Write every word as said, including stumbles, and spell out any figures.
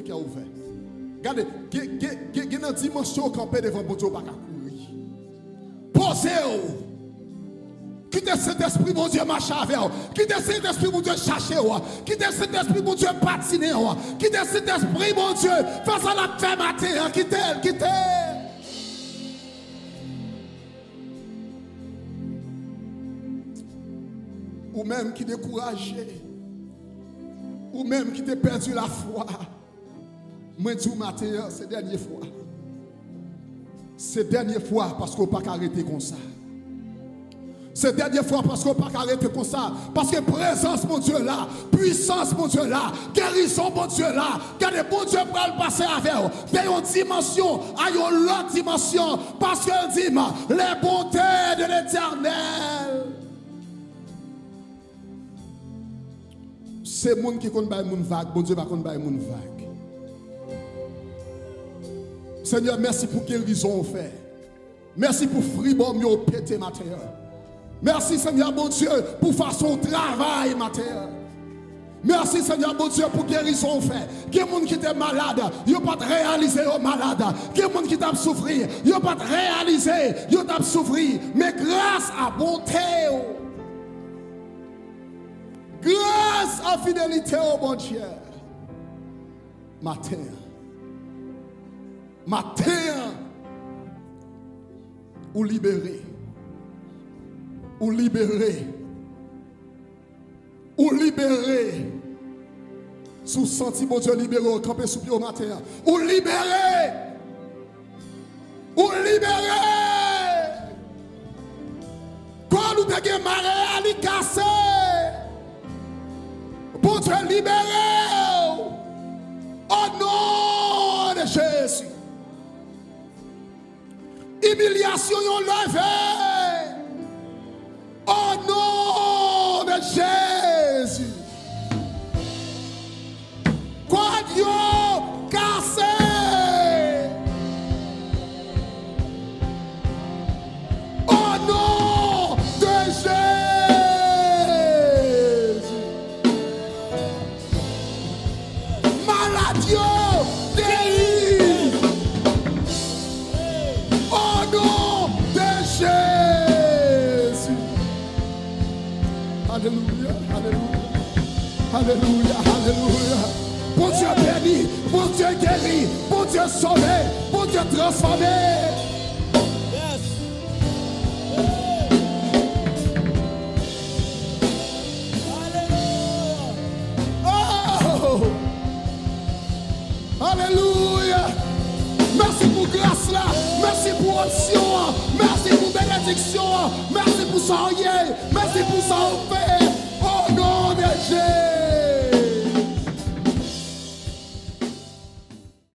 Kè ouvè. Gade, gen, gen, gen, gen nan dimansyon w kanpe devan Bondye, w pa ka kouri. Poze w. Kite Sentespri Bondye mache avè w. Kite Sentespri Bondye chache w. Kite Sentespri Bondye patinen w. Kite Sentespri Bondye fè sa l ap fè maten an. Kite l, kite l. Ou menm ki dekouraje, ou menm ki te pèdi lafwa, mwen di w maten an, se dènye fwa. Se dènye fwa, paske w pa ka rete konsa. Se dènye fwa, paske w pa ka rete konsa. Paske prezans Bondye la, pwisans Bondye la, gerizon Bondye la. Gade, Bondye pral pase avè w de yon dimansyon a yon lòt dimansyon, paske l di m, les bontés de l'Éternel. Se moun ki konn bay moun vag, Bondye pa konn bay moun vag. Senyè, mèsi pou gerizon w fè. Mèsi pou fribòm yo pete maten an. Mèsi, Senyè Bondye, pou fason w travay maten an. Mèsi, Senyè Bondye, pou gerizon w fè. Gen moun ki te malad, yo pa t reyalize yo malad. Gen moun ki t ap soufri, yo pa t reyalize yo t ap soufri. Men gras a bonte w, gras a fidelite w, Bondye, maten an, maten an, ou libere. Ou libere. Ou libere. Si w santi Bondye libere w, kanpe sou pye w maten an. Ou libere. Ou libere. Kòd ou te gen mare a, li kase. Bondye libere w. O non de Jezi. Imilyasyon yo leve. O non de Jezi. Kòd yo kase. O non de Jezi. Malad yo geri. O non de Jezi. Alelouya, alelouya. Alelouya, alelouya. Bondye beni, Bondye geri, Bondye sove, Bondye transfòme. Yes. Alelouya. Oh! Alelouya. Mèsi pou gras la. Mèsi pou opsyon an. Mèsi pou benediksyon an. Mèsi pou sa w ye. Mèsi pou sa w fè. O non de Jezi.